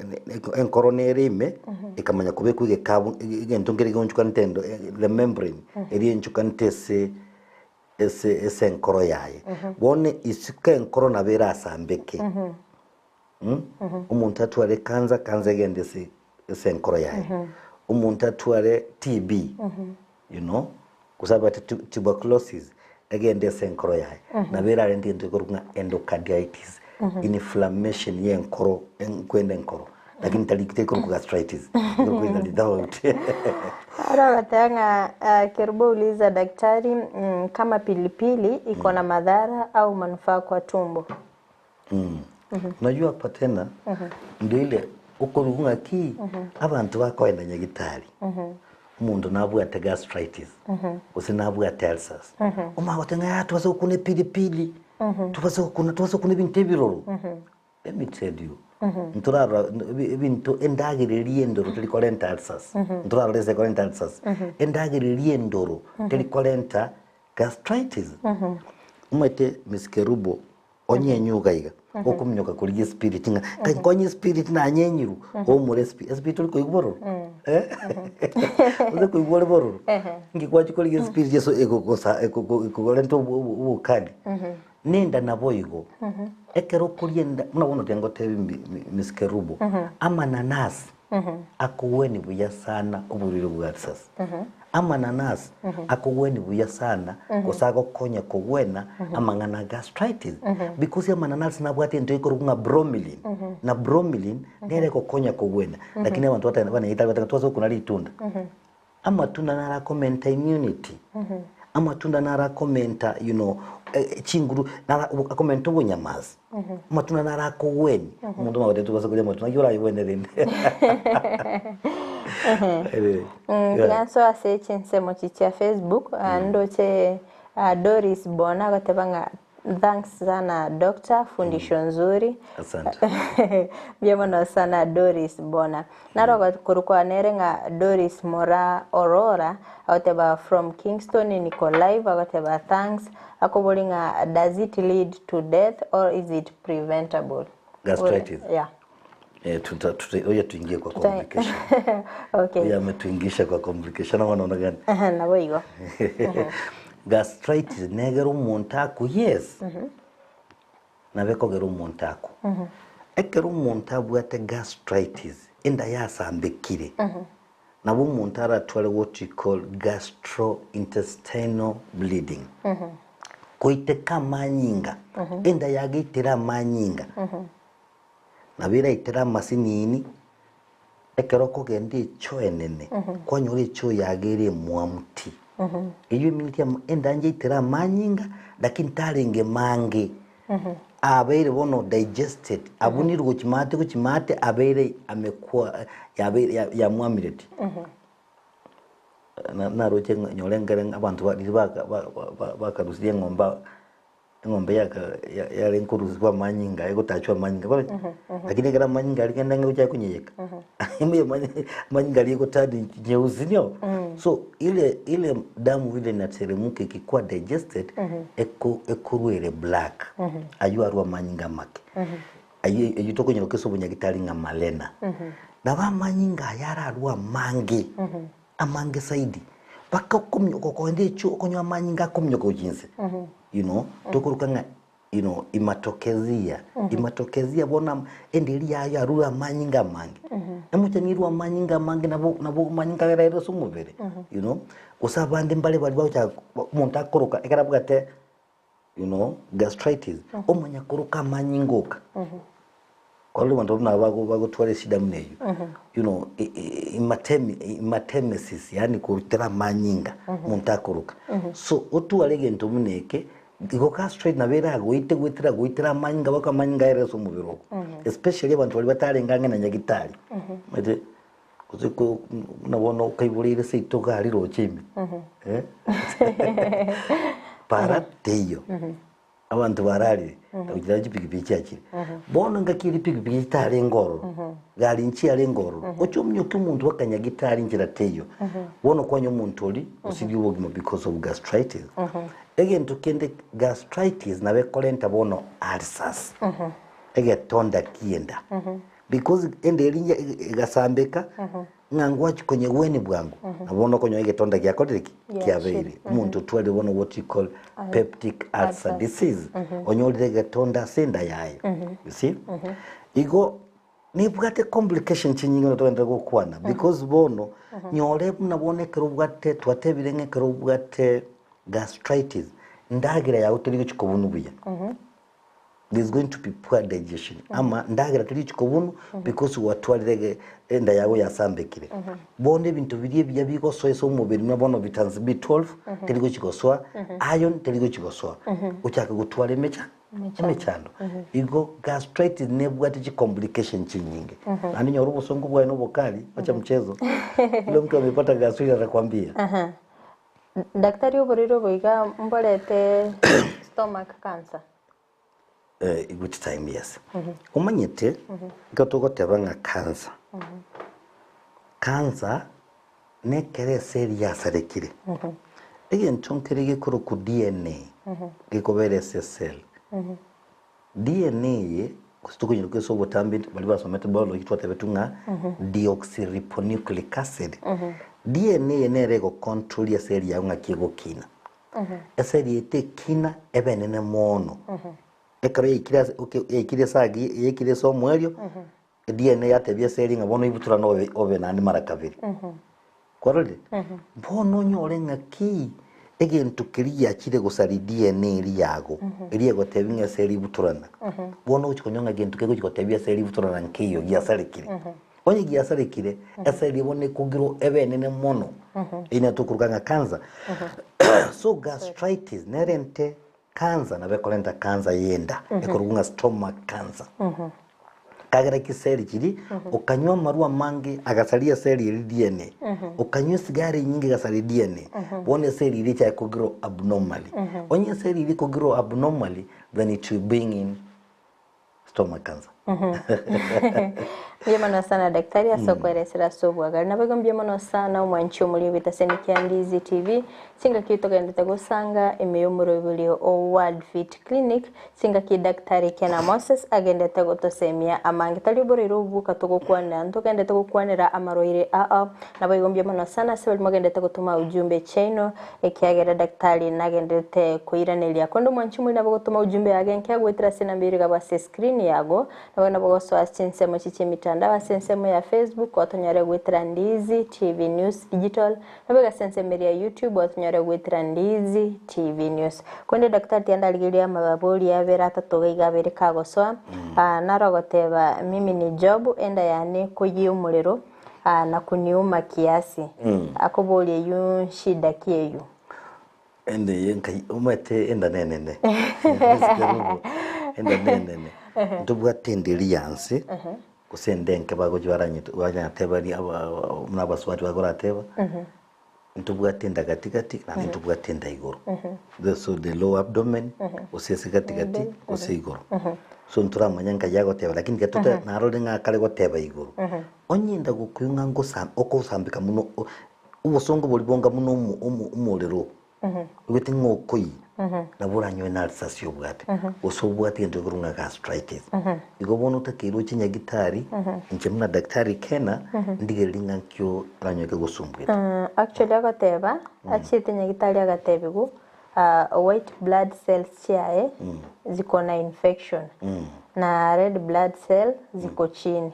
enkoro nere ime ekamanya kobekwa egekabu egento nkere geonchokanete endo the membrane eria eonchokanete ase ase ase enkoro yaye. Bono isiko enkoro nabo erasambeke. Omonto atware cancer, cancer egende ase ase enkoro yaye. Omonto atware TB, you know, gose abwate tuberculosis, egende ase enkoro yaye. Nabo erarente egento gekorokwa ng'a endocarditis, inflammation ya enkoro, kwenda enkoro. Lakini tari teri korokwa gastritis, ekorokwa tofauti. Aro ogoteba ng'a ah, Kerubo uliza daktari mm, kama pilipili iko na madhara au manufaa kwa tumbo. Unajua hapa tena ndio ile okorugwa ng'aki abanto bakoenda nyagitari omonto nabwate gastritis gose nabwate ulcers omanye goteba ng'a tobase gokuna epilipili tobase gokuna tobase gokuna ebinto ebiroro let me tell you ntorarora ebinto endagera eria endoro teri korenta ulcers ntorarora ase ekorenta ulcers endagera eria endoro teri korenta Gastritis, omanyete Miss Kerubo onyenywe iga iga, okominyoka korigia espirit ng'a kai nkonye espirit nanyenyirwe, oumore espi espirit tori koigwa bororo? Eh, ose koigwa ore bororo? Nki gwachia korigia espirit ase egogosa egogo egorenta obo obo obokali. Nenda naboigo, ekero okoria enda buna bono tiga ngotebi mi Miss Kerubo, amananasi akogwenia buya sana oborwaire bwa ulcers. Amananasi akogwenia buya sana gose agokonya kogwena amang'ana a gastritis because amananasi nabwate egento gekorokwa ng'a bromelain na bromelain nere egokonya kogwena lakini abanto batari banyagetari bateba twase gokuna ritunda. Amatunda naro akomenta immunity, amatunda naro akomenta you know chinguru, naro akomenta obonyamasi, amatunda naro akogwenia, omonto omanye goteba tobasa koria amatunda naki orayegwene rende? Tiga nsoe ase chinsemo chi chia Facebook, ndoche Doris Bona agoteba ng'a Thanks sana doctor, fundisho nzuri. Asante. Mbuya mono sana Doris Bona. Naro korokwa nere ng'a Doris Mora Aurora agoteba from Kingston niko live agoteba thanks akobori ng'a does it lead to death or is it preventable? Gastritis. Yeah. Eh, tuta, tuta, oye tuingie kwa complication. Okay. Oye ametuingisha kwa complication ama naona gani? Nabo igo. Gastritis negera omonto akwe yes. Nabo ekogera omonto akwe. Ekero omonto abwate gastritis enda yasambekire nabo omonto aratware what we call gastrointestinal bleeding. Goiteka amanyinga, enda yageitera amanyinga. Nabo eraitere amasinini, ekero okogenda echoo enene, kwanyora echoo yago ere emwamu ti. Eyio emineti amo endancha eitere amanyinga, lakini tarenge mange. Abeire bono digested, abunirwe gochia maate gochia maate abeire amekwa yabeire ya- yamwamireti. Na- naroche ng'a nyore nkere ng'a abanto ba riria baka ba- ba- bakarusirie eng'ombe eng'ombe yaka ya- yarenge korusiwa amanyinga egotachwa amanyinga kore lakini ekero amanyinga aria kende ng'a gochia konyeyeka amanyinga aria egotani nyeusi nio so ile ile damu vile inateremka ikikuwa digested eko ekorwa ere black aywo arwe amanyinga amake aywo aywo tokonyora ase obonyagitari ng'a malena nabo amanyinga aya ararwe amange amange zaidi mpaka okominyoka okoenda echoo okonywa amanyinga akominyoka gochia inse you know tokoroka ng'a you know imatokezia imatokezia bono am- enderi yaye arure amanyinga amange emochani erwe amanyinga amange nabo nabo amanyinga agere ase omobere you know gose abande mbare baria bagochaka omonto akoroka ekero abwate you know gastritis omanya koroka amanyinga oka Kwarora abanto buna aba bagotwara eshida buna eyio, you know, imatemi imatemesis yaani korutera amanyinga omonto akoroka. So otware egento buna eke, igo gastrite nabo eragoite goetera goetera amanyinga mpaka amanyinga aere ase omobere ogo. Especially abanto baria batarenge ang'e na nyagitari, omanyete gose ko buna bono okaiboreire seito iga aria roche ime, para teiyo. Abanto bararire, na gochia chipikipiki chiachire. Bono engaki eria pikipiki chitarenge ororo, gari nchiarenge ororo, oche ominyoke omonto bw'akanyagitari nchera teiyo. Bono kwanya omonto oria osirie obogima because of gastritis. Egento kende gastritis nabo ekorenta bono ulcers, egetonda ki'enda. Because enda eria egasambeka, Ng'a ngwachia konyegwenia bwango, na bono okonyora egetonda giakorire ki? Kiabeire. Omonto otwarire bono what you call peptic ulcer disease, onyorire egetonda ase enda yaye. You see? Igo nebwate complication chinyinge buna togenderere gokwana because bono nyore buna bono ekero obwate twatebire ng'a ekero obwate gastritis, ndagera yago teri gochia kobunwa buya. There's going to be poor digestion ama ndagera teri gochia kobunwa because gwatwarire ege enda yago yasambekire. Bono ebinto biria ebiya bigosoa ase omobere buna bono vitamins B12 teri gochia gosoa, iron teri gochia gosoa, ochake gotwara emecha emechando. Igo gastritis nebwate chicomplication chinyinge. Naende nyora obosongo bwaye na obokari, wacha mchezo, ule mtu amepata gastritis atakwambia. Daktari oborwaire obo iga mborete stomach cancer. Which time yes. Omanyete ekero togoteba ng'a cancer, cancer nekero eseri yasarekire. Egento nkere gekorokwa DNA gekobera ase esel. DNA eye gose tokonyeroka ase obotambe baria basomete biology twatebetwe ng'a deoxyribonucleic acid. DNA eye nere egocontrol eseri yago ng'aki egokina. Eseri eye tekina ebe enene mono. Ekero yaikire ase okay yaikire ase agi yaikire ase omoerio, DNA yatebia eseri ng'a bono ibutorane obe obe naende mara kabere. Kwarorire? Bono onyore ng'aki egento keria giachire gosaria DNA eria yago, eria egotebia ng'a eseri ibutorana. Bono ogochia konyora ng'a egento kegochia gotebia eseri ibutorana nkeiyo giasarekire. Onye giasarekire, eseri bono ekogirwa ebe enene mono, eyio nero tokoroka ng'a cancer. So gastritis nerente cancer nabo ekorenta cancer ya enda, ekorokwa ng'a stomach cancer. Ekagera chiseri chiria, okanywa amarwa amange agasaria eseri eria DNA, okanywa esigara enyinge egasaria DNA, bono eseri eria echake kogrow abnormally. Onye eseri eria ekogrow abnormally, then it will bring in stomach cancer. Mbuya mono sana daktari ase okoeresera ase obwagare. Naboigo mbuya mono sana omwanchi omori obitaseni kia Ndizi TV. Chingaki togendete gosanga ime y'omoroberio o World Fit Clinic, chingaki Daktari Kena Moses agendete gotosemia amange. Tari oborwaire obo bwoka togokwanera, ntogendete gokwanera amarwaire ao. Naboigo mbuya mono sana ase baria mogendete gotoma ujumbe chiaino, ekiagera Daktari nagenderete koiraneria. Korende omwanchi omori nabo gotoma ujumbe yage enke goetera ase enamba ere igabwo ase escreen yago, Nabo nabo gosoa ase chinsemo echi chi'emitandao ase ensemo ya Facebook otonyore goetera Ndizi TV News Digital, Naboigo ase ensemo eria ya YouTube otonyore goetera Ndizi TV News. Korende Daktari tiga ndarigererie amabori abere atato iga iga abere kagosoa, ah, naro ogoteba mimi ni Job, enda yane koyia omorero, ah, na kuniuma kiasi. Akoboria eyio nshida ki eyio? Enda eye nkai omanyete enda nenene. Kerubo. Enda nenene. Ntobwate enda eria ya nse, gose enda enke bagochi baranyete banyateba ria aba buna abasubati bakorateba, ntobwate enda gati gati naende ntobwate enda igoro. The so the low abdomen, gose ase gati gati, gose igoro. So ntoramanya nkai agoteba lakini tiga tote narore ng'a akare goteba igoro. Onye enda gokoigwa ng'a ngosa okosambeka mono o obosongo boria bonga buna omo omo omorero Oigwete ng'a okoiyia, nabo oranyore na ulcers obwate, gose obwate egento gekorwa ng'a gastritis. Igo bono otakeire oche nyagitari, inche buna daktari Kena, ndigererie ng'a nki oranyore kegosumbuete. Actually agoteba, achiete nyagitari agatebigwa, white blood cells chiaye ziko na infection, na red blood cell ziko chini.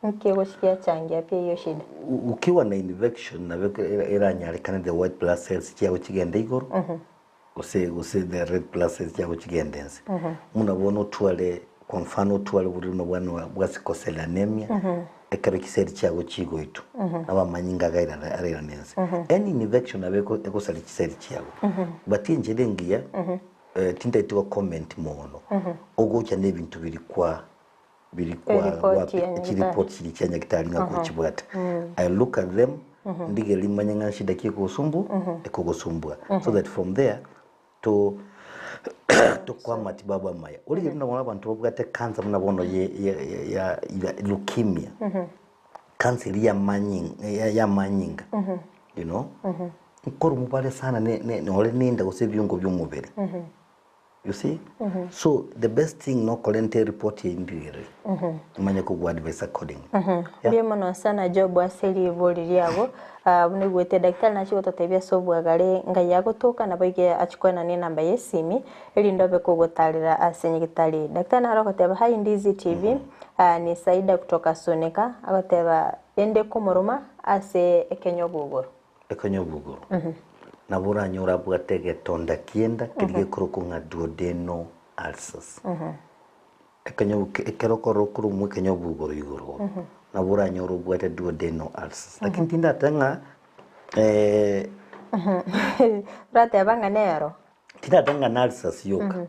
Nki egochi giachangia pi eyio shida? Ukiwa na infection nabo eranyarekane the white blood cells chiago chigende igoro gose gose the red blood cells chiago chigende inse. Buna bono otware kwa mfano otware oborimo bwane bwa sickle cell anemia ekero chiseli chiago chigoitwa nabo amanyinga iga arairane inse. Any infection nabo egosaria chiseli chiago but enchera engiya tintaeti go comment mono ogocha na ebinto biria kwa biri kwa Eripoti ya nyagitari. chiripoti chiri chia nyagitari ng'a gochibwate I look at them ndigereri manye ng'a nshida ki ekogosumbu ekogosumbua so that from there to tokoa matibabu amaya origereria buna bono abanto babwate cancer buna bono ye ye ye ya ya leukemia cancer eria ya amanying ya ya amanyinga you know nkorumwa bare sana ne ne nore nenda gose ebiungo bia omobere. You see? So the best thing nokorenta ereport eye ndigereri manye kogwa advice accordingly. Yeah. Mbuya mono sana Job ase ribori riago. Ah, buna oigwete daktari nachie gototebia ase obwagare ngai agotoka nabo iga achie koenana enamba ya esimi erinde obe kogotarera ase nyagitari. Daktari naro agoteba hi Ndizi TV, ah, ni Saida kutoka Suneka agoteba ende komoroma ase ekenyobugoro. Ekonyobugoro, nabo oranyore abwate egetonda ki'enda keria gekorokwa ng'a duodenal ulcers. Ekenyobu ekero okorora okoromwa ekenyobugoro igoro igo, nabo oranyore obwate duodenal ulcers. Lakini tindateba ng'a Orateba ng'a nero. tindateba ng'a na ulcers yoka,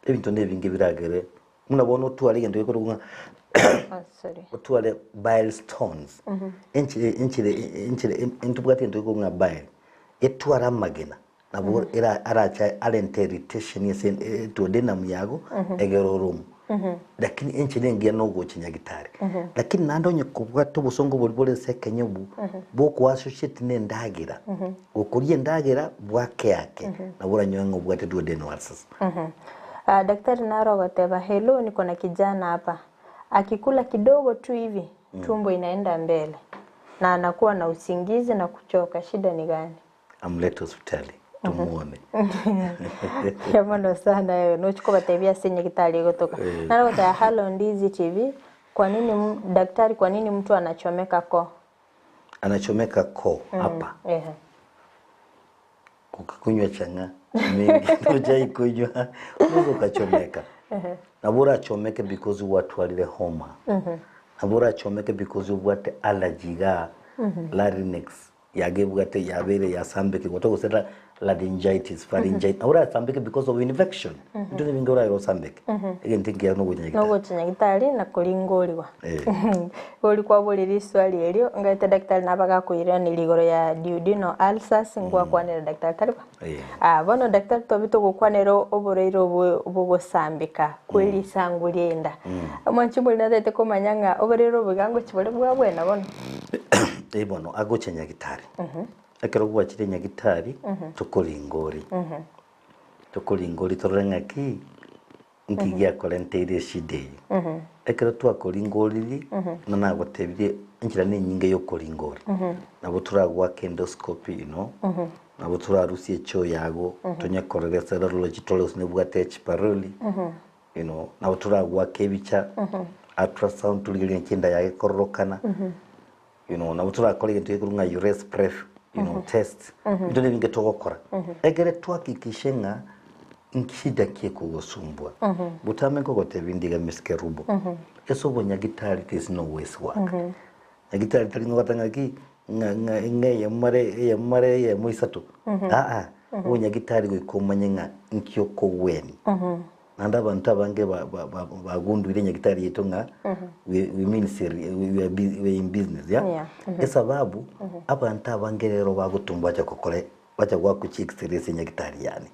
ebinto na ebinge biragere Buna bono otware egento gekorokwa ng'a Oh, sorry. otware bile stones enchera enchera enchera ntobwate egento gekorokwa ng'a bile etware amagena nabo era arache arente irritation ase duodenum yago egere oromo lakini enchera engiya na ogocha nyagitari lakini naende onye kobwate obosongo boria bore ase ekenyobu bokoa associate na endagera gokoria endagera bwake ake nabo oranyore ng'a obwate duodenal ulcers. Ah, daktari naro ogoteba hello niko na kijana hapa akikula kidogo tu hivi tumbo inaenda mbele na anakuwa na usingizi na kuchoka shida ni gani? Amulete hospitali tumuone. Mbuya mono sana ewe nochi kobatebia ase nyagitari egotoka. Naro ogoteba hello Ndizi TV kwa nini m- daktari kwa nini mtu anachomeka koo? Anachomeka koo hapa. Ehe. Ukikunywa chang'aa mingi tochai kunywa unaweza ukachomeka. Nabo orachomeke because gwatwarire homa. Nabo orachomeke because obwate allergy igaa larynx yago ebwate yabeire yasambekigwa togose la laryngitis pharyngitis nabo orasambeke because of infection. Ebinto nebinge oragere osambeke. Egento ekiya nogocha nyagitari. Nogocha nyagitari na koringorigwa. Bori kwaboria riswali erio, ngaete daktari nabo agakoiraneria igoro ya duodenal ulcers, ngwakwanera daktari tari bo? Ah, bono daktari tobe togokwanera oborwaire obo bogosambeka kwe risangu ria enda. Omwanchi omoriri natagete komanya ng'a oborwaire obo iga ngochi bore bwabwena bono? Eh bono agocha nyagitari. Ekero gwachire nyagitari, tokoringori. Tokoringori torore ng'aki. Nki giakorenteire eshida eye? Ekero twakoringoririe, buna nagotebirie, enchera nenyinge y'okoringori. Nabo toragoake endoscopy you know, nabo torarusie echoo yago, tonyekorere serology torore gose nebwate H pylori, you know, nabo toragoake ebicha, ultrasound torigererie naki enda yago ekororokana, you know, nabo torakore egento gekorwa ng'a urease breath, you know, test, ebinto nebinge togokora. Ekere twahakikishe ng'a nshida ki ekogosumbua, botambe nkogotebia ndiga Miss Kerubo, ase obonyagitari there is no waste work. Nyagitari tari ng'a ogoteba ng'aki, ng'a ng'a ng'a eyemo mara eyemo mara eyemo isato, aa, obonyagitari goika omanye ng'a nki okogwenia. Naende abanto abange bagunduire nyagitari yaito ng'a we we mean seri we are we are in business yeah? Yeah. Esababu abanto abange rero bagotomwa bacha gokora bacha goakwa chi x-ray ase nyagitari yane.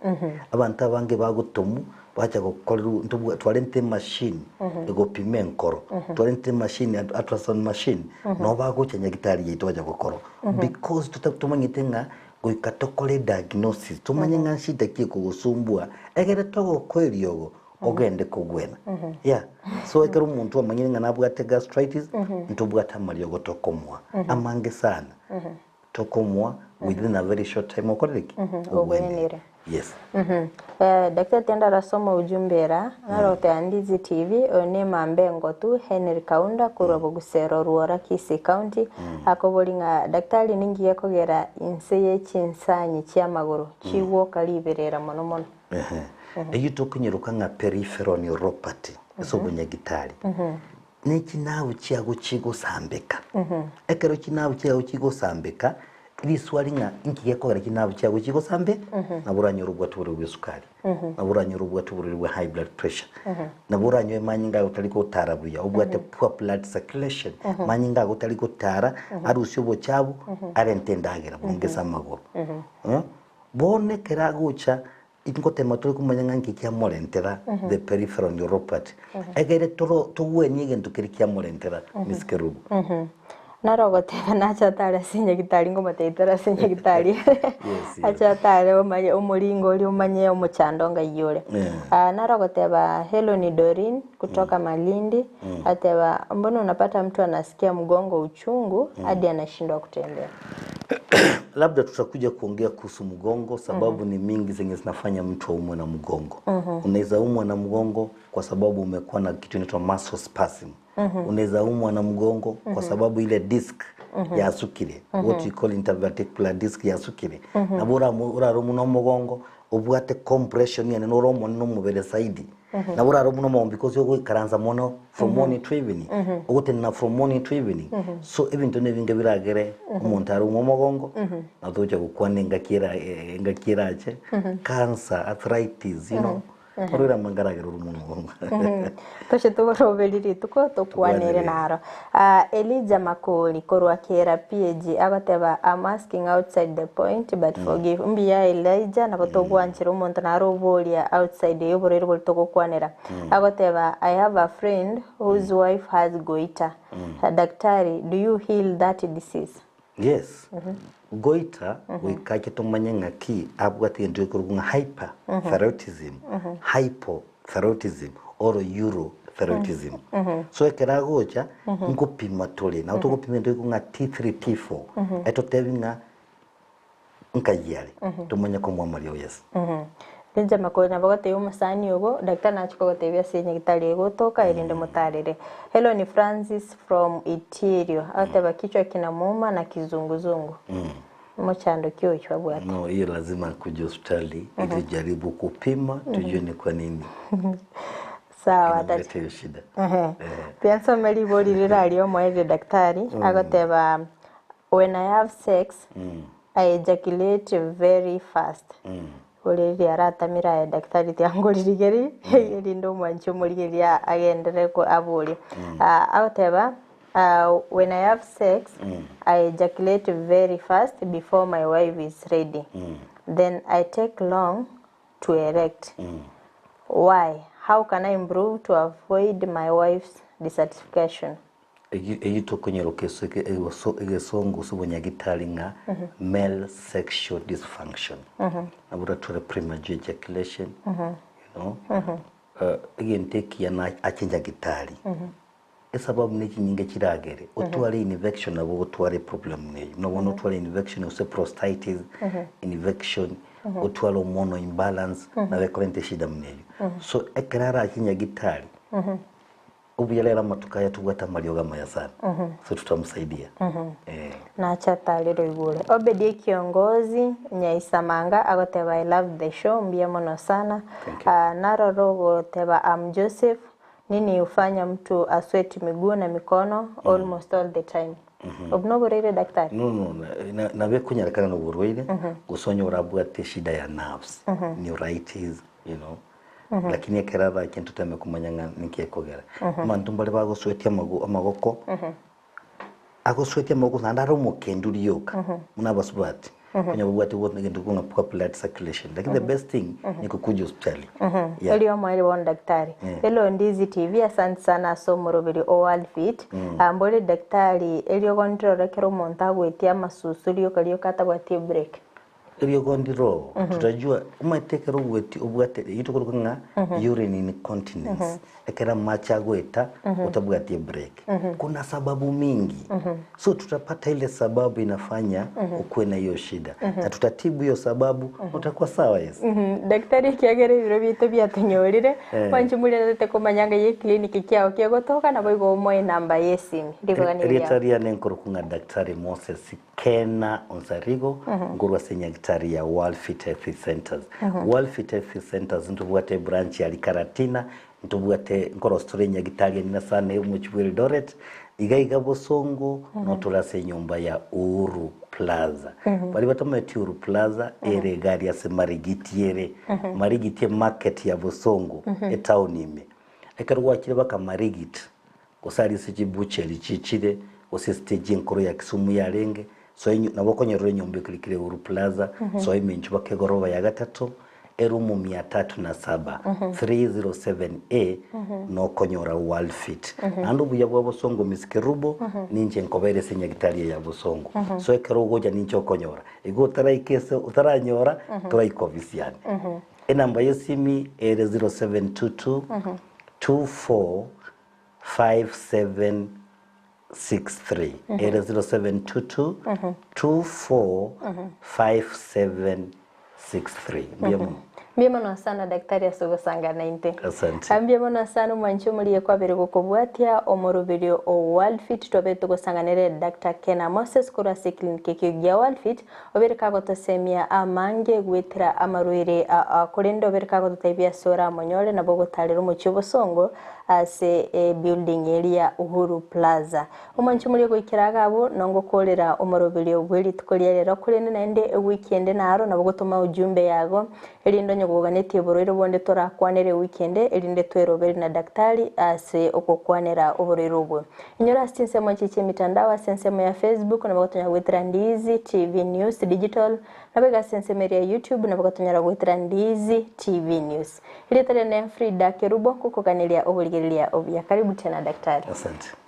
Abanto abange bagotomwa bacha gokorerwa ntobwa twarentire emachine egopima enkoro, twarentire emachine ultrasound machine, nabo bagocha nyagitari yaito bacha gokorwa because tota tomanyete ng'a Goika tokore diagnosis, tomanye ng'a nshida ki ekogosumbua, egere togokoa eriogo ogende kogwena. Yeah. So ekero omonto amanyire ng'a nabwate gastritis, ntobwate amariogo tokomoa amange sana, tokomoa within a very short time okorire ki? Ogwenire. Yes. Daktari tenda arasoma ujumbe era, narogoteba Ndizi TV, oyo ne Mambe Engotu, Henry Kaunda korwa Bogusero Rwora Kisii County, akobori ng'a daktari ninki gekogera inse ye chinsanyi chiamagoro chigwoka riberera mono mono. Ehe. Eyio tokonyeroka ng'a peripheral neuropathy ase obonyagitari. Ne chinabu chiago chigosambeka. Ekero chinabu chiago chigosambeka, riswali ng'a inki gekogera chinabu chiago chigosambe? Nabo oranyore obwate oborwaire bwa esukari, nabo oranyore obwate oborwaire bwa high blood pressure, nabo oranyoe manyinga ago tari gotara buya, obwate poor blood circulation, manyinga ago tari gotara, arusie obochabu, arente endagera boronge ase amagoro. Bono ekero agocha Ingotema tore komanya ng'a nki kiamorentera the peripheral neuropathy. Egere toro togwenie egento keria kiamorentera Miss Kerubo. Naro ogoteba nache atare ase enyagitari ngomotebia tari ase enyagitari Yes, yes. ache atare omanye omoringo oria omanye omochando ng'ai ore. Yeah. Naro ogoteba hello ni Doreen kutoka Malindi, ateba mbona unapata mtu anasikia mgongo uchungu hadi anashindwa kutembea. Labda tutakuja kuongea kuhusu mgongo sababu ni mingi zenye zinafanya mtu aumwe na mgongo. Unaweza umwa na mgongo kwa sababu umekuwa na kitu inaitwa muscle spasm. Unaweza umwa na mgongo kwa sababu ile disc yasukire what we call intervertebral disc yasukire nabo orarumwe na omogongo obwate compression yaani noro omonene omobere zaidi Nabo orare buna omoombi gose ogoikaransa mono from morning to evening, ogotenena from morning to evening. So ebinto nebinge biragere omonto are omogongo, na togocha gokwana engaki era engaki erache, cancer, arthritis, you know, amarwaire amange aragere ore omogongo. Toche toboroberie rituko tokwanere Tokwanere. naro. Ah, Elijah Makori korwa Kera PAG agoteba I'm asking outside the point but forgive. Mbuya Elijah nabo togwanchera omonto naro oboria outside y'oborwaire boria togokwanera. Agoteba I have a friend whose wife has goiter. Daktari do you heal that disease? Yes, goiter goika ache tomanye ng'aki abwate egento gekorokwa ng'a hyperthyroidism, hypothyroidism or eurothyroidism. So ekero agocha nkopima tore, nabo togopima egento gekorokwa ng'a T3, T4, etotebi ng'a nkai are, tomanye komoa amariogo yes. Inche makori nabo gotebia omosani ogo, daktari nache kogotebia ase nyagitari egotoka erinde motarere. Hellen Francis from Itirio agoteba kichwa kinamuuma na kizunguzungu. Mochando ki oyio abwate? No, hiyo lazima akuje hospitali ili tujaribu kupima tujue ni kwa nini Sawa inamleta tata. hiyo shida. Ehe. Pia nsome ribori rire aria omoerio daktari agoteba When I have sex, I ejaculate very fast. Ore riria aratamire aye daktari tiangoririgeria erinde omwanchi omorigereria agenderere ko aborie. Ah, agoteba ah, when I have sex, I ejaculate very fast before my wife is ready. Then I take long to erect. Why? How can I improve to avoid my wife's dissatisfaction? Eyio eyio tokonyeroka ase egoso egesongo ase obonyagitari ng'a male sexual dysfunction. Nabo oratware premature ejaculation, you know, egento ekiya na ache nyagitari. Esababu ne chinyinge chiragere, otware infection nabo ogotwara eproblem buna eyio. Buna bono otware infection gose prostatitis, infection, otware hormonal imbalance, nabo ekorenta eshida buna eyio. So ekero arache nyagitari, Obuya rero amatuko aya tobwate amariogo amaya sana so tutamsaidia eh. Nache atarire oigure. Obedi ekiongozi Nyaisamanga agoteba I love the show mbuya mono sana. Thank you. Ah, naroro ogoteba I'm Joseph nini hufanya mtu asweti miguu na mikono almost all the time. Obu noborwaire daktari? No no na nabo ekonyarekana noborwaire gose onye orabwate eshida ya nerves neuritis you know. Lakini ekero arache ntoteme komanya ng'a ninki ekogera. Abanto mbare bagoswetia amago amagoko, agoswetia amagoko naende are omokendu rioka, buna abasubati, onye babwate bo egento kong'a poor blood circulation. Lakini the best thing ni kokuja hospitali. Yeah. Erio omoerio bono daktari. Hello Ndizi TV asante sana ase omoroberi o World Fit. Mbore daktari eriogo ndirore ekero omonto agoetia amasusu rioka rioka atabwati ebreak. Eriogo ndiro tutajua omanyete ekero ogweti obwate eyio tokoroka ng'a urine incontinence ekero amache agoeta otabwati ebreak kuna sababu mingi so tutapata ile sababu inafanya ukuwe na hiyo shida na tutatibu hiyo sababu utakuwa sawa yes. Daktari ekiagera ebiro biaito biatonyorire, mwanche morianete komanya ng'a eye clinic kiao kegotoka naboigo omoe enamba ya esimi. Ribaga nigo Erieta riao. riane nkorokwa ng'a Daktari Moses Kena Onsarigo, nkorwa ase nyagitari ya World Fit Health Centers. World Fit Health Centers ntobwate ebranch ya Karatina, ntobwate nkorosia tore enyagitari enene sana ere omochie bwa Eldoret, iga iga Bosongo, notore ase enyomba ya Uhuru Plaza. Baria batamanyeti Uhuru Plaza, ere egari ase Marigiti ere, Marigiti emarket ya Bosongo, etown ime. Ekero gwachire baka Marigiti, gose aria ase chibucheri chichire, gose estage enkoro ya Kisumu yarenge, soa enyo nabo okonyorora enyomba ekorikire Uhuru Plaza, soa ime inchuo baka egoroba ya gatato, erumu mia tatu na saba, 307A, nokonyora World Fit. Naende obuya bwa Bosongo Miss Kerubo, ninche nkobera ase enyagitari eye ya Bosongo. So ekero ogocha ninche okonyora. Igo otaraika ase otaranyora, toraika ofisi yane. Enamba ya esimi ere 0722 24 5763 ere 0722 24 5763 mbuya mono. Mbuya mono sana daktari ase ogosangana inte. Asante. Mbuya mono sana omwanchi omorigia kwabere gokobwatia omoroberio o World Fit twabere togosanganere Dr. Kena Moses korwa ase eclinic ekio gia World Fit obere kagotosemia amange gwetera amarwaire korende obere kagototebia ase oramonyore nabo ogotarera omochie obosongo ase ebuilding eria Uhuru Plaza. Omwanchi omoria goikera iga abwo nongokorera omoroberio bwe rituko ria rero korende naende ewiki ende naro nabo gotoma ujumbe yago erinde onye goganetie oborwaire bonde torakwanere ewiki ende erinde tweroberi na daktari ase ogokwanera oborwaire obwo. Inyora ase chinsemo echi chia emitandao ase ensemo ya Facebook nabo gotonyara goetera Ndizi TV News Digital nabo iga ase ensemo eria ya YouTube nabo gotonyara goetera Ndizi TV News. Erieta riane Frida Kerubo nkokoganeria oborigereria obuya. Karibu tena daktari. Asante.